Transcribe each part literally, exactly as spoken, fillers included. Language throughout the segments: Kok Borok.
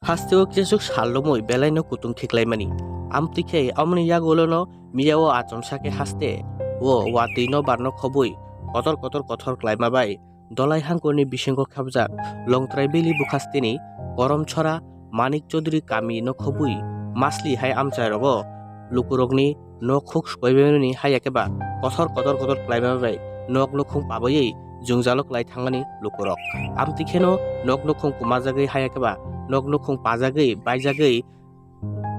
Hasteo kisuk sal romwi belaino kutung khiklaimani. Amtwi khe amoni yagulono miyao achomsa khe haste o watwi nobar no khobwi kotor kotor kothor klaima bai Dolai hangkorni bisingo khabjak Longtrai Valley bukhasteni Koromchora Manik Chaudhary kami no khobwi masli hai amchai rogo lukurokni nok huk sukaibani haya khe ba kothor kotor kotor klaima bai nok nukhung pabaiwi jwngjalo klai thangmani lukurok. Amtwi kheno nok nukhung kumajagwi haya khe ba nok nukhung pajagwi baijagwi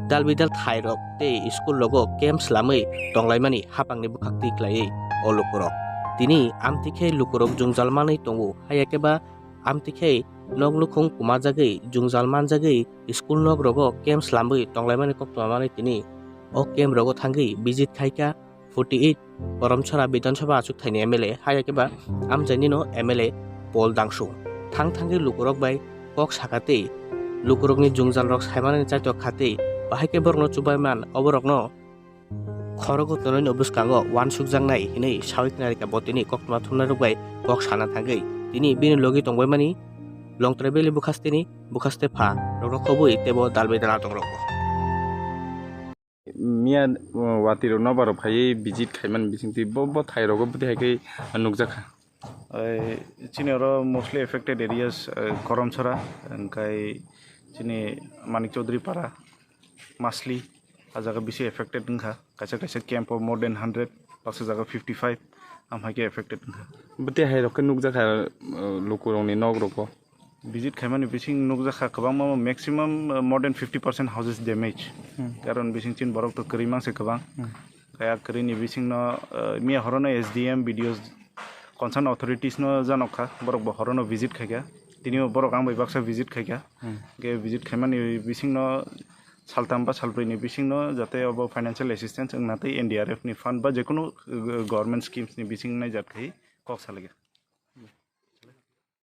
dal bidal thairok tei school rogo camp slamwi tonglaimani hapangni bwkhaktwi klaiwi o lukurok. Tini amtwi khe lukurok jwngjal manwi tongo, haya khe ba amtwi khe nok nukhung kumajagwi jwngjal manjagwi school nok rogo camp slamwi tonglaimani koktwma manwi tini o camp rogo thangwi visit khaikha forty eight Koromchora Bidhan Sabha achuk thaini M L A haya khe ba amchaini no M L A Paul Dangsung thang thangwi lukurok bai kok saka tei lukurokni jwngjal rok saimanani chaitok kha tei bahai khe borokno chubai man oborokno khorogo tonwi no bwskango uansukjaknai hinwi sawi khna rikha bo tini koktwma thumnairok bai kok sana thangwi tini bini logi tongbaimani Longtrai Valley bukhasteni bukhaste pha rokno khobwi teibo dalbai dana tongrokbo. Miya, uh, watwi rok nobar rok phaiwi visit khaimani bisingtwi bo, bo thai rogo bwtwi hai khe nukjakha. Ai, chini oro mostly affected areas, uh, Koromchora, hwnkhe chini Manik Chaudhary Para, Masli, a jaga bisi affected wngkha. Kaisa kaisa camp o more than hundred, baksa jaga fifty five, amhai khe affected wngkha. Bwtwi hai rok khe nukjakha, uh, lukurokni nok rogo. Visit khaimani bising nukjakha kwbangma, maximum, uh, more than fifty percent houses damage. Hmm. Karon bising chin borok to kwrwi mangse kwbang. Hmm. Kaya kwrwini bisingno, uh, miya horono S D M, B D O, concern authorities no janokha, borok bo horono visit khaikha. Tini bo borok ang bai baksa visit khaikha. Hmm. Ke visit khaimani bisingno saltam ba salbrwini bisingno jate obo financial assistance wngna tei N D R F ni fund ba jekunu, uh, government schemes ni bising naijak khai kok salaikha.